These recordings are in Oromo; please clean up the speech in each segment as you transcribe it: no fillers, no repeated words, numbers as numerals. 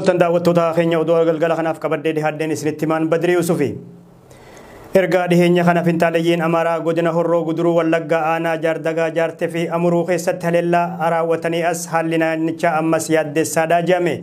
Daawwattoota keenya, oduu galgala kanaaf qabadhee dhiyaadheen isinitti himaan Badrii Yusufi. Ergaa dhiheenya kana finxaaleyyiin Amaaraa godina Horroo Guduruu Wallaggaa aanaa Jaardagaa Jaartee fi Amuruu keessatti haleellaa raawwatanii as haalli naannichaa ammas yaaddeessaadhaa jedhame.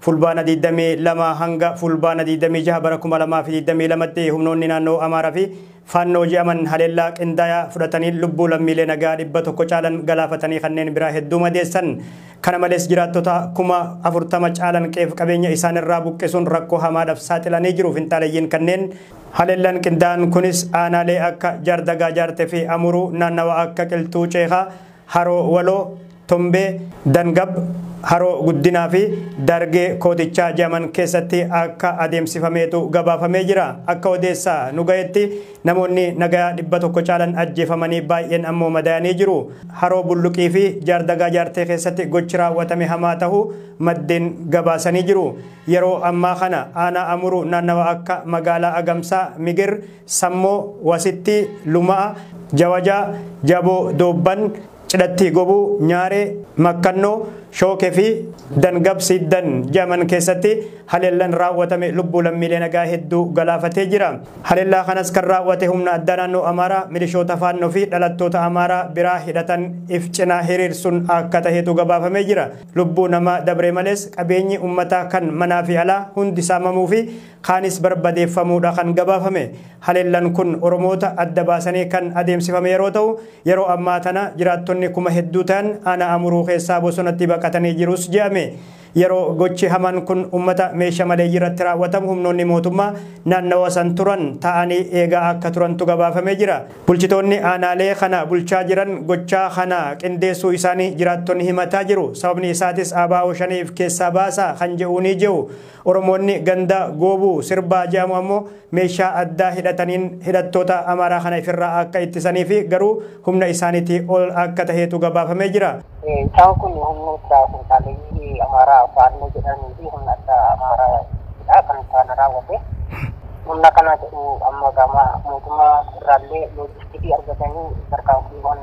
Fulbaana 22 hanga fulbaana 26 bara 2022tti humnoonni naannoo Amaaraa fi Faannoo jedhaman haleellaa qindaa'aa fudhatanii lubbuu lammiilee nagaa 100 caalan galaafatanii kanneen biraa hedduu madeessan. Kana malees jiraattota 40,000 caalan qeef qabeenya isaanirraa buqqisuun rakkoo hamaadhaaf saaxilanii jiru finxaaleyyiin kanneen. Haleellaan qindaa'an kunis aanaalee akka Jaardagaa Jaartee fi Amuruu, naannawa akka Qilxuu Ceekaa, Haroo Waloo, Tombee, Dangab, Haroo Guddinaa fi Dargee Kootichaa jedhaman keessatti akka adeemsifameetu gabaafamee jira. Akka odeessaa nu gahetti namoonni nagaa 100 caalan ajjeefamanii baay'een ammoo madaa'anii jiru. Haroo Bulluqii fi Jaardagaa Jaartee keessatti gochi raawwatame hamaa ta'uu maddeen gabaasanii jiru. Yeroo ammaa kana aanaa Amuruu naannawa akka magaalaa Agamsaa, Migir, Sammoo, Wasitti, Lumaa, Jawajaa, Jaboo, Doobban, Cidhatti Gobuu, Nyaaree, Makkannoo, Shookee fi Dangab Siddan jedhaman keessatti haleellaan raawwatame lubbuu lammiilee nagaa hedduu galaafatee jira. Haleellaa kanas kan raawwate humna addaa naannoo Amaaraa, milishoota Faannoo fi dhalattoota Amaaraa biraa hidhatan if cinaa hiriirsuun akka tahetu gabaafamee jira. Lubbuu namaa dabree malees qabeenyi uummataa kan manaa fi alaa hundi saamamuu fi kaanis barbadeeffamuudha kan gabaafame. Haleellaan kun Oromoota adda baasanii kan adeemsifame yeroo ta'u, yeroo ammaa tana jiraattonni kuma hedduu ta'an aanaa Amuruu keessaa bosonatti baqatanii jirus jedhame. Yeroo gochi hamaan kun uummata meeshaa maleeyyii irratti raawwatamu humnoonni mootummaa naannawa san turan ta'anii eegaa akka turantu gabaafamee jira. Bulchitoonni aanaalee kana bulchaa jiran gochaa kana qindeessuu isaanii jiraattonni himataa jiru. Sababni isaatis ABO shaniif keessaa baasaa kan jedhu ni jiru. Oromoonni ganda Goobuu Sirbaa jedhamu ammoo meeshaa addaa hidhataniin hidhattoota Amaaraa kana ifirraa akka ittisanii fi garuu humna isaaniitii ol akka taheetu gabaafamee jira. Isaan kun humnoota finxaaleyyii Amaaraa Faannoo jedhanii fi humna addaa Amaaraadha kan isaan raawwate. Humna kana jedhu amma gama mootummaa irraallee loojistikii argatanii tarkaanfiiwwan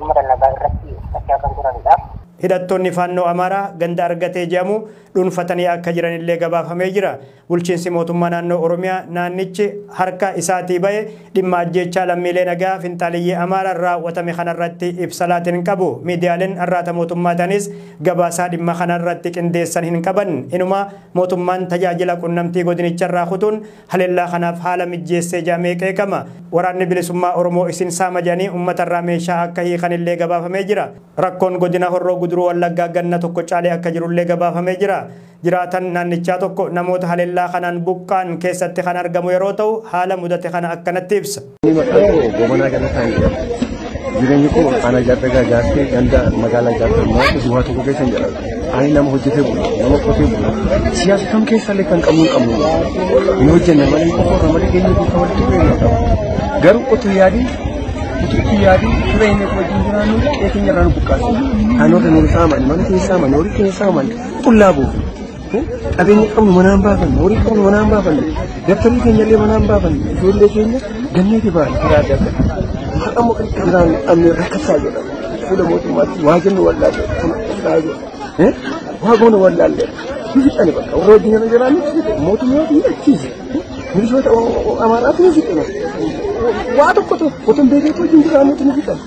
uummata nagaa irratti fudhachaa kan turanidha. Hidhattoonni Faannoo Amaaraa ganda Argatee jedhamu dhuunfatanii akka jiranillee gabaafamee jira. Bulchiinsi mootummaa naannoo Oromiyaa naannichi harka isaatii bahe dhimma ajjeechaa lammiilee nagaa finxaaleyyii Amaaraa raawwatame kanarratti ibsa laatiin hin qabu. Miidiyaaleen arraata mootummaa ta'anis gabaasaa dhimma kanarratti qindeessan hin qaban. Inuma mootummaan tajaajila qunnamtii godinicharraa kutuun haleellaa kanaaf haala mijjeessee jedhamee qeeqama. Waraanni bilisummaa Oromoo isin saama jedhanii uummatarraa meeshaa akka hiikanillee gabaafamee jira. Rakkoon godina Horroo Guduruu Wallaggaa ganna tokko caalee akka jirullee gabaafamee jira. Jiraatan naannichaa tokko namoota haleellaa kanaan buqqaan keessatti kan argamu yeroo ta'u haala mudate kana akkanatti ibsa. Maqaan koo Gobanaa Galataa jedhama. Jireenyi koo aanaa Jaardagaa Jaartee ganda magaalaa Jaartee maatii duwwaa tokko keessa hin jedhamu. Ani nama hojjetee bulu, nama qotee bulu. Siyaasa kam keessallee kan qabnu hin qabnu. Hin hojjenne malee, qoforra malee, keenya duukaa walitti dhufeenya hin qabu. Garuu utuu yaadin, utuu itti yaadin tura inni wajjin jiraannu qe'ee keenya irraa nu buqqaase. Kaanota nu saaman, mana keenya saaman, horii keenya saaman, qullaa bu'u. Qabeenya qabnu manaan baafanne, horii qabnu manaan baafanne, dabtarii keenya illee manaan baafanne, ijoollee keenya ganneeti baane karaa adda addaa. Har'a immoo kan itti jiraannu dhabnee rakkataa jedhama. Fuula mootummaatti waa jennu wallaalle, kun akkas jedha. Waa goone wallaalle. Nu fixani bakka warra wajjin yeroo jiraannu fixe, mootummaatu hidhachiise. Milishoota Amaaraatu nu fixe. Waa tokkotu otoo hin beekeetu wajjin jiraannutu nu fixan.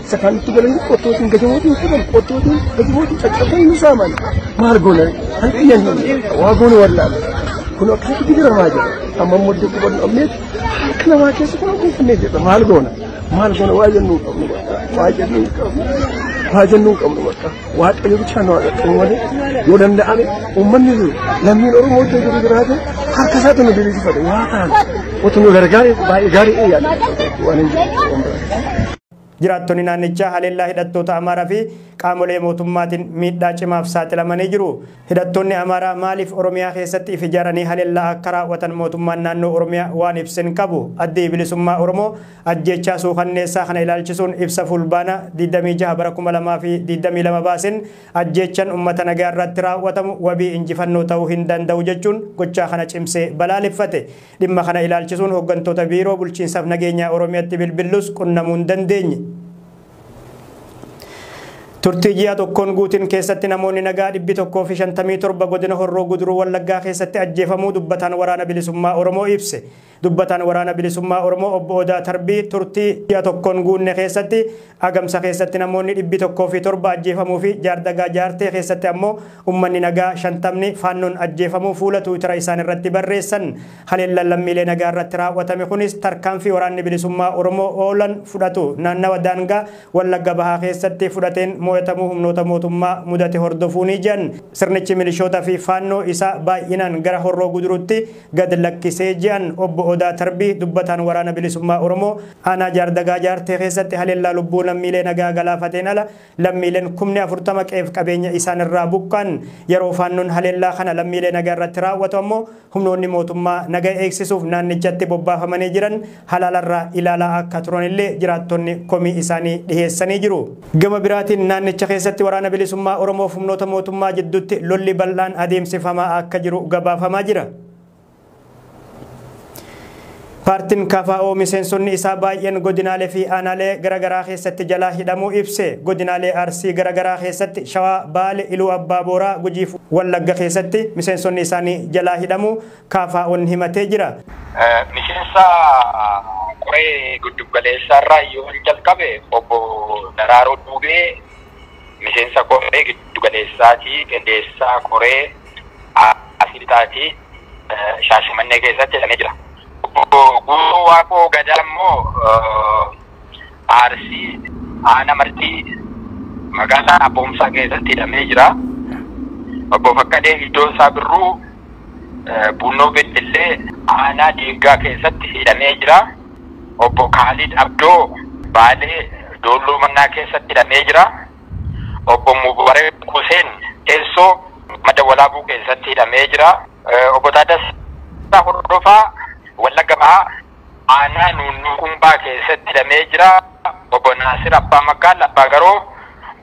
Isa kaan itti galanii qottootiin gajamootiin fuudhan, qottootiin gajamootiin caccabsanii nu saaman. Maal goone, kan xiyyannu waa goone wallaalle. Kun akkasitti gidiramaa jira. Amma immoo iddoo qubannu dhabneet harka namaa keessa kun kuufannee jirra. Maal goona? Maal goona? Waa jennuu hin qabnu bakka. Waa jennuu hin qabnu. Waa jennuu hin qabnu bakka. Waaqayyo bichaa nu haa qaqqabu malee yoo danda'ame uummanni jiru lammiin Oromoo iddoo jiru jiraate harka isaatti nu diriirsifate waa taane otoo nu gargaaree baay'ee gaarii yaada waan hin jiru. Jiraattonni naannichaa haleellaa hidhattoota Amaaraa fi qaamolee mootummaatiin miidhaa cimaaf saaxilamanii jiru. Hidhattoonni Amaaraa maaliif Oromiyaa keessatti if ijaaranii haleellaa akka raawwatan mootummaan naannoo Oromiyaa waan ibsin qabu. Addi bilisummaa Oromoo ajjeechaa suukanneessaa kana ilaalchisuun ibsa fulbaana 26 bara 2022 baasin ajjeechaan uummata nagaa irratti raawwatamu wabii injifannoo ta'uu hin danda'u jechuun gochaa kana cimsee balaaleffate. Dhimma kana ilaalchisuun hooggantoota biiroo bulchiinsaaf nageenyaa Oromiyaatti bilbillus qunnamuu hin dandeenye. Turtii ji'a tokkoon guutiin keessatti namoonni nagaa 157 godina Horroo Guduruu Wallaggaa keessatti ajjeefamuu dubbataan waraana bilisummaa Oromoo ibse. Dubbataan waraana bilisummaa Oromoo obbo Odaa Tarbii turtii ji'a tokkoon guunne keessatti Agamsa keessatti namoonni 107 ajjeefamuu fi Jaardagaa Jaartee keessatti ammoo uummanni nagaa 50 faannoon ajjeefamuu fuula Tiwiitara isaan irratti barreessan. Haleellaan lammiilee nagaa irratti raawwatame kunis tarkaanfii waraanni bilisummaa Oromoo oolan fudhatu naannawa daangaa Wallagga Bahaa keessatti fudhateen mo'atamuu humnoota mootummaa mudate hordofuu ni jedhan. Sirnichi milishoota fi faannoo isaa baay'inaan gara Horroo Guduruutti gad lakkisee jedhan obbo Odaa Tarbii dubbataan waraana bilisummaa Oromoo aanaa Jaardagaa Jaartee keessatti haleellaa lubbuu lammiilee nagaa galaafateen ala lammiileen 40,000 qe'eef qabeenya isaan irraa buqqaan. Yeroo faannoon haleellaa kana lammiilee nagaa irratti raawwatu ammoo humnoonni mootummaa nagaa eegsisuuf naannichatti bobbaafamanii jiran halaalarraa ilaalaa akka turanillee jiraattonni komii isaanii dhiheessanii jiru. Gama biraatiin naannicha keessatti waraana bilisummaa Oromoof humnoota mootummaa jidduutti lolli bal'aan adeemsifamaa akka jiru gabaafamaa jira. Paartiin KFO miseensonni isaa baay'een godinaalee fi aanaalee garaagaraa keessatti jalaa hidhamuu ibse. Godinaalee Arsii garaagaraa keessatti Shawaa, Baale, Iluu Abbaa Booraa, Gujii fi Wallagga keessatti miseensonni isaanii jalaa hidhamuu KFO'n himatee jira. Miseensa qoree giddugaleessaa irraa yoo jalqabe obbo Daraaroo Duubee miseensa qoree giddugaleessaati, qindeessaa qoree Asiitaati Shaashamannee keessatti hidhamee jira. Guutuu Waaqoo Gadaa immoo Arsii Aanaa Martii magaalaa Abboomsaa keessatti hidhamee jira. Obbo Faqqadee Iddoosaa Birruu Bunnoo Beddellee Aanaa Deeggaa keessatti hidhamee jira. Obbo Kaalid Abdoo Baalee Doolloo Mannaa keessatti hidhamee jira. Obbo Mubarak Hussein Teessoo Madda Walaabuu keessatti hidhamee jira. Obbo Taaddasaa Hordofaa Wallagga Bahaa Aanaa Nuunnuu Qumbaa keessatti hidhamee jira. Obbo Naasir Abbaa Maggaal Abbaa Garoo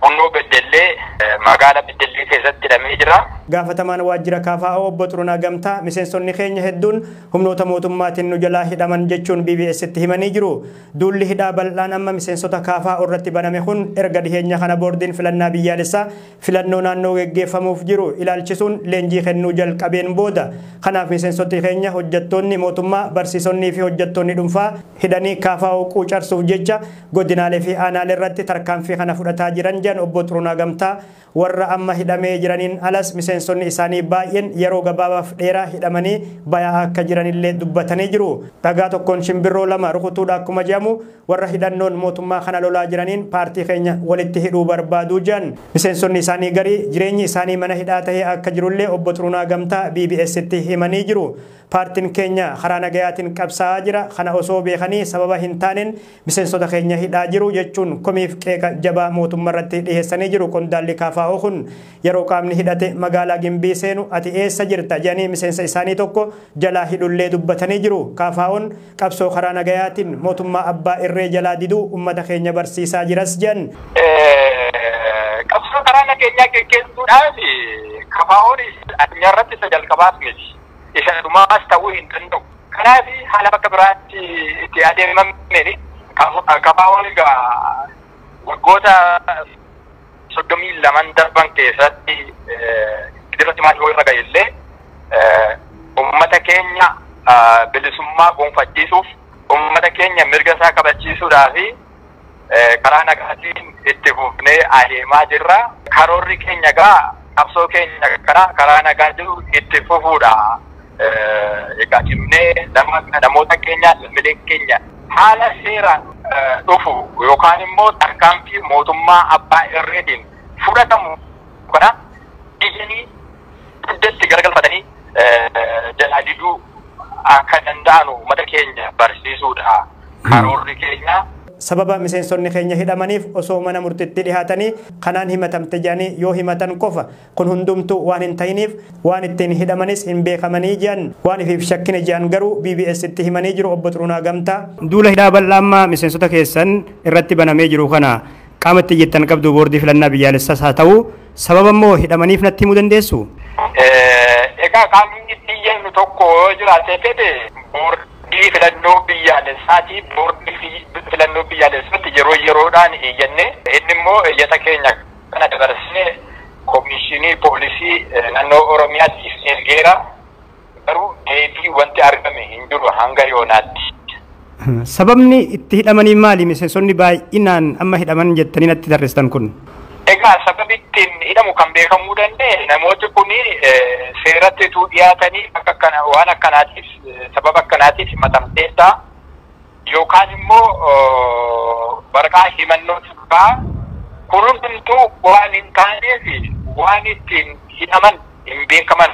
Bunnoo Beddellee magaalaa Beddellee keessatti hidhamee jira. Gaafatamaan waajjira KFO obbo Xurunaa Gamtaa miseensonni keenya hedduun humnoota mootummaatiin nu jalaa hidhaman jechuun BBS'tti himanii jiru. Duulli hidhaa bal'aan amma miseensota KFO irratti baname kun erga dhiheenya kana boordiin filannaa biyyaalessaa filannoo naannoo geggeeffamuuf jiru ilaalchisuun leenjii kennuu jalqabeen booda. Kanaaf miseensoti keenya hojjettoonni mootummaa, barsiisonnii fi hojjettoonni dhuunfaa hidhanii KFO quucarsuuf jecha godinaalee fi aanaalee irratti tarkaanfii kana fudhataa jiran jedhan obbo Xurunaa Gamtaa. Warra amma hidhamee jiraniin alas miseensonni isaanii baay'een yeroo gabaabaaf dheeraa hidhamanii bayaa akka jiranillee dubbatanii jiru. Dhagaa tokkoon shimbirroo lama rukutuudha akkuma jedhamu warra hidhannoon mootummaa kana lolaa jiraniin paartii keenya walitti hidhuu barbaaduu jedhan. Miseensonni isaanii garii jireenyi isaanii mana hidhaa ta'ee akka jirullee obbo Xurunaa Gamtaa BBS'tti himanii jiru. Paartiin keenya karaa nagayaatiin qabsaa'aa jira. Kana osoo beekanii sababa hin taaneen miseensota keenya hidhaa jiru jechuun komiif qeeqa jabaa mootummaa irratti dhiheessanii jiru. Qondaalli KFO kun yeroo qaamni hidhate magaalaa Gimbii seenu ati eessa jirta jedhanii miseensa isaanii tokko jalaa hidhullee dubbatanii jiru. KFO'n qabsoo karaa nagayaatiin mootummaa abbaa irree jalaa diduu uummata keenya barsiisaa jiras jedhan. Qabsoo karaa nageenyaa geggeessuudhaaf KFO'n addunyaa irratti isa jalqabaas miti. Isa dhumaas ta'uu hin danda'u. Kanaaf haala bakka biraatti itti adeemameen KFO'n egaa waggoota 32 darban keessatti gidirratti maal yoo irra ga'e illee uummata keenya bilisummaa gonfachiisuuf uummata keenya mirga isaa kabachiisuudhaa fi karaa nagaatiin itti fufnee adeemaa jirra. Karoorri keenya egaa qabsoo keenya karaa nagaa jiru itti fufuudha. Egaa cimnee namoota keenya lammiilee keenya haala seeraan dhufu yookaan immoo tarkaanfii mootummaa abbaa irreetiin fudhatamu kana ijanii iddootti garagalfatanii jalaa diduu akka danda'an uummata keenya barsiisuudha. Karoorri keenya. Sababa miseensonni keenya hidhamaniif osoo mana murtiitti dhihaatanii kanaan himatamte jedhanii yoo himatan qofa kun hundumtuu waan hin ta'iniif waan ittiin hidhamanis hin beekamanii jedhan waan ifiif shakkine jedhan garuu BBS'tti himanii jiru obbo Xurunaa Gamtaa. Duula hidhaa bal'aa ammaa miseensota keessan irratti banamee jiru kana qaama itti jettan qabdu boordii filannaa biyyaalessaas haa ta'u sababa immoo hidhamaniif natti himuu dandeessu? Egaa qaamni itti jennu tokko yoo jiraate fedhe boordii filannoo biyyaalessaati. Boordii filannoo biyyaalessaatti yeroo yeroodhaan iyyanne inni immoo iyyata keenya Kana dabarsee komishinii poolisii naannoo Oromiyaatiif ergeera. Garuu deebii wanti argame hin jiru hanga yoonaatti. Sababni itti hidhamanii maali? Miseensonni baay'inaan amma hidhaman jettanii natti tarreessitan kun. Egaa sababi ittiin hidhamu kan beekamuu danda'e namooti kun seeratti utuu dhiyaatanii bakka kana waan akkanaatiif sababa akkanaatiif himatamteetta yookaan immoo waraqaa himannoo xiqqaa kun hundumtuu waan hin taaneef waan ittiin hidhaman hin beekaman.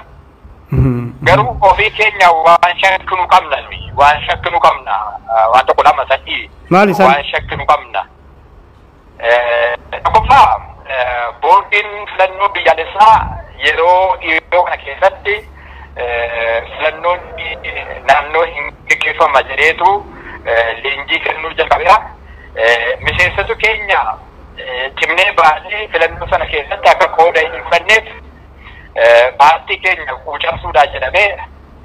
Garuu ofii keenya waan shakkinu qabna nuyi waan shakkinu qabna waan tokko lama sadii waan shakkinu qabna. Tokkoffaa boordiin filannoo biyyaalessaa yeroo dhiyoo kana keessatti filannoon naannoo hin gaggeeffama jedheetu leenjii kennuu jalqabeera. Miseensota keenya cimnee baanee filannoo sana keessatti akka qooda hin fudhanneef paartii keenya quucarsuudhaa jedhamee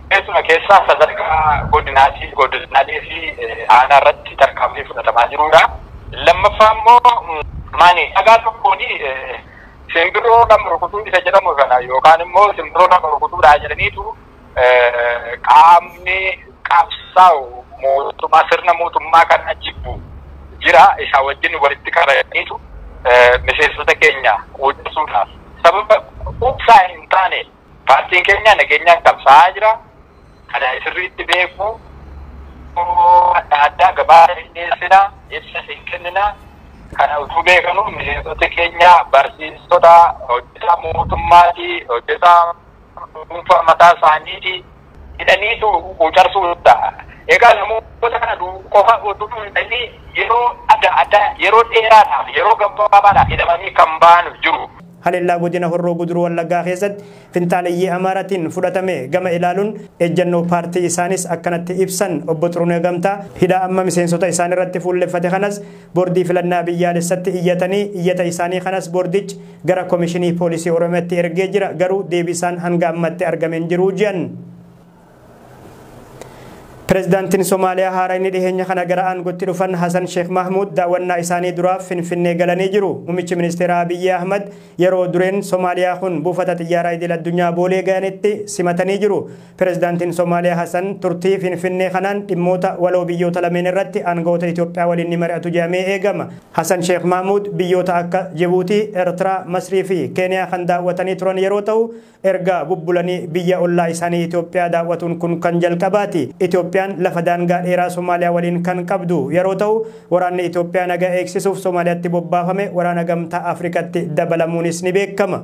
keessuma keessaa sadarkaa godinaatii godinaalee fi aanaa irratti tarkaanfii fudhatamaa jirudha. Lammaffaa immoo maani dhagaa tokkoon simbirroo lama rukutuu isa jedhamu kana yookaan immoo simbirroo lama rukutuudhaa jedhaniitu qaamni qabsaa'u mootummaa sirna mootummaa kana jibbu jira isaa wajjin walitti qabaniitu miseensota keenya quucarsuudhaaf sababa quubsaa hin taane paartiin keenya nageenyaan qabsaa'aa jira. Kana sirriitti beeku adda addaa gabaa hin dhiyeessina, ibsa hin kennina. Kana utuu beekanu miseensota keenya barsiisota, hojjetaa mootummaati, hojjetaa dhuunfaa mataa isaaniiti hidhaniitu quucarsuudha. Egaa namoota kana qofa utuu hin ta'in yeroo adda addaa yeroo dheeraadhaaf yeroo gabaabaadhaaf hidhamanii kan ba'an jiru. Haleellaa godina Horroo Guduruu Wallaggaa keessatti finxaaleyyii Amaaraatiin fudhatame gama ilaaluun ejjennoo paartii isaanis akkanatti ibsan obbo Xirunee Gamtaa hidhaa amma miseensota isaan irratti fuulleffate kanas boordii filannaa biyyaalessatti iyyatanii iyyata isaanii kanas boordichi gara komishinii poolisii Oromiyaatti ergee jira garuu deebii isaan hanga ammatti argameen jiru jedhan. Pireezidaantiin Somaaliyaa haaraa inni dhiheenya kana gara aangootti dhufan Hasan Sheekh Mahmud daawwannaa isaanii duraaf Finfinnee galanii jiru. Muummichi ministeeraa Abiyyi Ahmad yeroo dureen Somaaliyaa kun buufata xiyyaaraa idil addunyaa Boolee ga'anitti simatanii jiru. Pireezidaantiin Somaaliyaa Hasan turtii Finfinnee kanaan dhimmoota waloo biyyoota lameen irratti aangawoota Itoophiyaa waliin ni mari'atu jedhamee eegama. Hasan Sheekh Mahmud biyyoota akka Jibuutii, Eertiraa, Masrii fi Keeniyaa kan daawwatanii turan yeroo ta'u erga bubbulanii biyya ollaa isaanii Itoophiyaa daawwatuun kun kan jalqabaati. Itoophiyaan lafa daangaa dheeraa Somaaliyaa waliin kan qabdu yeroo ta'u waraanni Itoophiyaa nagaa eegsisuuf Somaaliyaatti bobbaafame waraana gamtaa Afrikaatti dabalamuunis ni beekama.